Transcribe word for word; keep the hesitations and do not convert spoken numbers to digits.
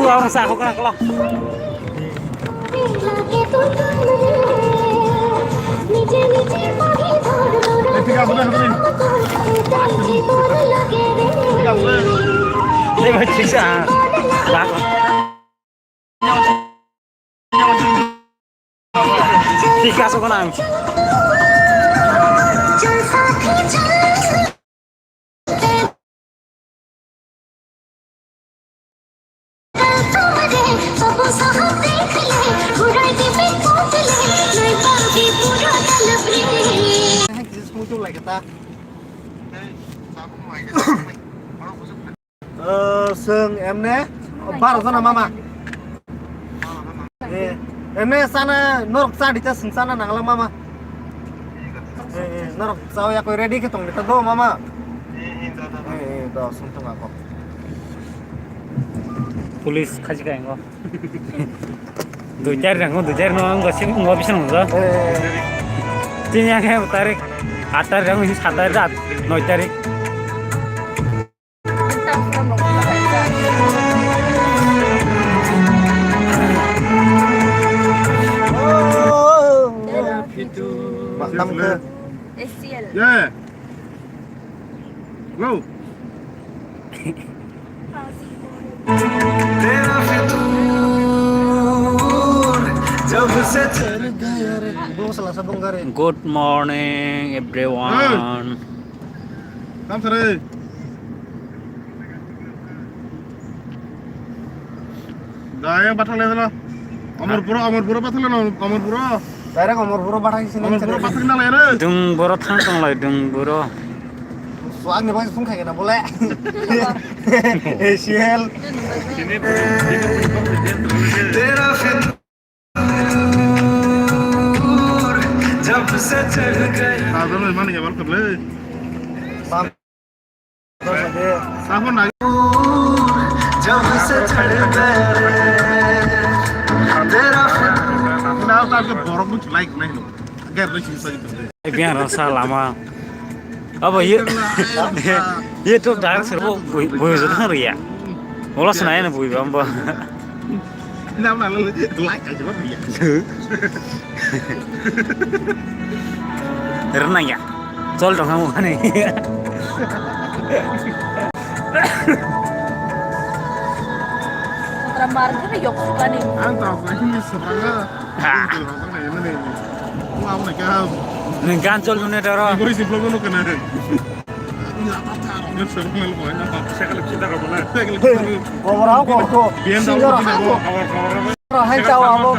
Ua, orang sa, aku kena kelak. Ini macam sa. Bak. Tiga so kena. Chwng emne baro jona mama. Eh, emne sana norok cha di ta, chwng chana nangla mama. Eh, eh, norok chao ya koi ready khe tong di ta do mama. Eh, eh, do sung tong ako. Police khaji ka engo. Dui tarik rango, dui tarik no ang gosip ngo bising ngo. Eh. Tini yang tarik, aat tarik rango, ini saat tarik, noi tarik. Maktam ke. S C L. Yeah. Go. Good morning, everyone. Tam sare. Daya bathang le dala. Amorpura, Amorpura bathang le, Amorpura. Direct Amorpura bathang sini. Amorpura bathang na le re. Dung boro thang tong lai, dung boro. Suak ni bai sung khai na bole. A C L. Tera fitoor jab se chadh gaya. Adon mani ya welcome le. Sabo nai. Jab se chadh gaya re, tera fitoor. Now ta ke borok mu like nai lo. Ger lo sing sa. Biar rasa lama. Abo ye, ye to dar se bo boi boi jo thang riya. Ola sana ya na boi bamba. Rwnai ya. Chol tong kha mani. Putra margana yok sukani. Ang tau ko ini sebenarnya. Ha. Ini tuh, apa kayak ini nih? Mau apa nih, kau? Neng gan chol dune daro. Ini gue isi vlog nu kena. Ini apa, apa, apa, ini sebenarnya lupa ya. Saya kalau cinta kamu lah. Saya kalau cinta kamu. Gobor ako, ako. B M W sinjor ini ako. Kawar, kawar apa? Hai, chao, abo.